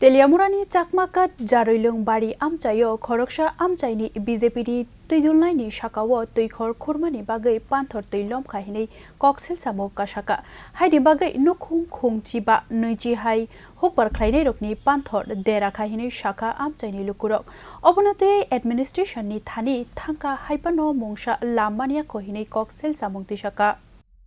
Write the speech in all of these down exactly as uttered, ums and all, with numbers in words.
Teliamurani Chakmakat Jaroilung Bari amchaio khoroksa amchaini B J P ni twidulnaini sakao twikhor khurmani bagwi panthor twi lomkha hinwi koksilsamung kasaka. Haini bagwi nukhung khung chiba nwichi hai hukbar khlainairokni panthor derakha hinwi sakha amchaini lukurok. Obono tei administration ni thani thangkha haibano mungsa lam maniakho hinwi koksilsamung tisaka.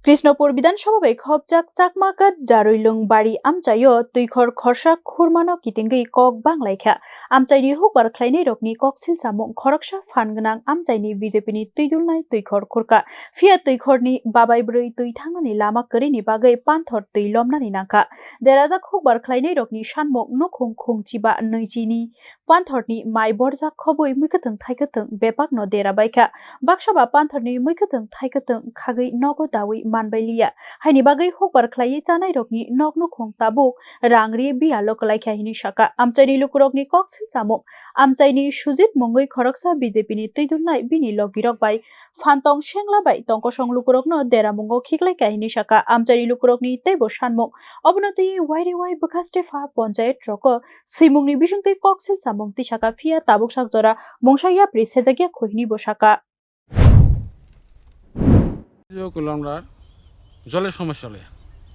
Krishnapur Bidhan Sabha bai khopjak Chakmakat Jaroilung Bari amchaio twikhor khorsa khurmano kitingwi kok banglaikha. Amchaini hukbar khlainairokni koksilsamung khoroksa phan gwnang amchaini B J P ni twidulnai twikhor khurka. Phiya twikhorni babai bwrwi twi thangnani lama kwrwini bagwi panthor twi lomnani nangkha. Derajak hukbar khlainairokni sanmung nukhung khung chiba nwichini panthorni mai borjak khobwi mwkhwtwng thaikwtwng bebakno dera baikha. Baksa ba panthorni mwkhwtwng thaikwtwng khagwi nogo dawi manbai liya. Haini bagwi hukbar khlaiwi chanairokni nok nukhung tabuk rang ri biyalo kwlaikha hinwi sakha. Amchaini lukurokni koksilsamung amchaini Sujit mungwi khoroksa B J P ni twidulnai bini logirok bai Phantong Sengla bai tongkosong lukurokno deramungo khiklai kha hinwi sakha. Amchaini lukurokni teibo sanmung. Obono twiwi wairewai bwkha Stefa ponchayet roko swimungni bisingtwi koksil samung tisaka, phiya tabuk sak jora mungsa yapri sejakya kho hinwi bo sakha. যে কিলোমিটার জলের সমস্যা হলে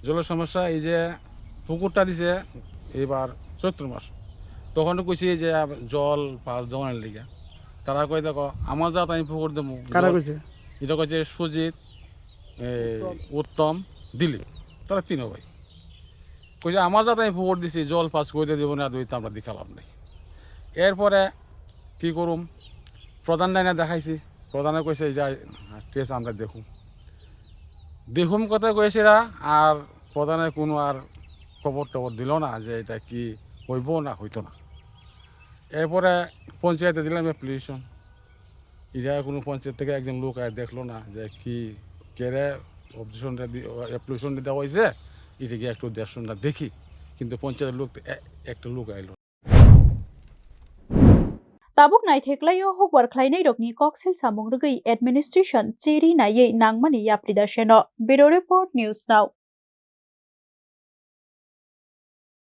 জলের সমস্যা এই যে পুকুরটা দিছে এবার চৈত্র মাস, তখন কইছি যে আব-, জল পাস দোকানের লিগে। তারা কই, "দেখো, আমার জাত আমি পুকুর দেবো।" কারা জল-, কইছে? এটা কইছে সুজিত, এই, উত্তম। উত্তম, দিলীপ, তারা তিনও ভাই। কইছে, "আমার জাত আমি পুকুর দিছি, জল পাস করে দিব না, দুই তো আমরা দেখা লাভ নেই।" এরপরে কি করুম, প্রধান লাইনে দেখাইছি, প্রধানে কইছে, "এই যে, ঠিক আছে, আমরা দেখুম।" দেখুম কথা কইছে না, আর প্রধানে কোনো আর খবর টবর দিল না যে এটা কি হইব না হইতো না। এরপরে পঞ্চায়েতে দিলাম অ্যাপ্লিকেশন, এটা কোনো পঞ্চায়েত থেকে একজন লোক আয় দেখলো না যে কি কেরে অবজেকশনটা দি-, অ্যাপ্লিকেশনটা দেওয়া হয়েছে, এটা গিয়ে একটু দেখশনটা দেখি, কিন্তু পঞ্চায়েতের লোক তো এ-, একটা লোক আইলো। Tabuk naithe klaio hukbar khlainai rokni koksil samung rwgwi administration cheri naiwi nangmani yapri da seno. Bureau Report, News Now.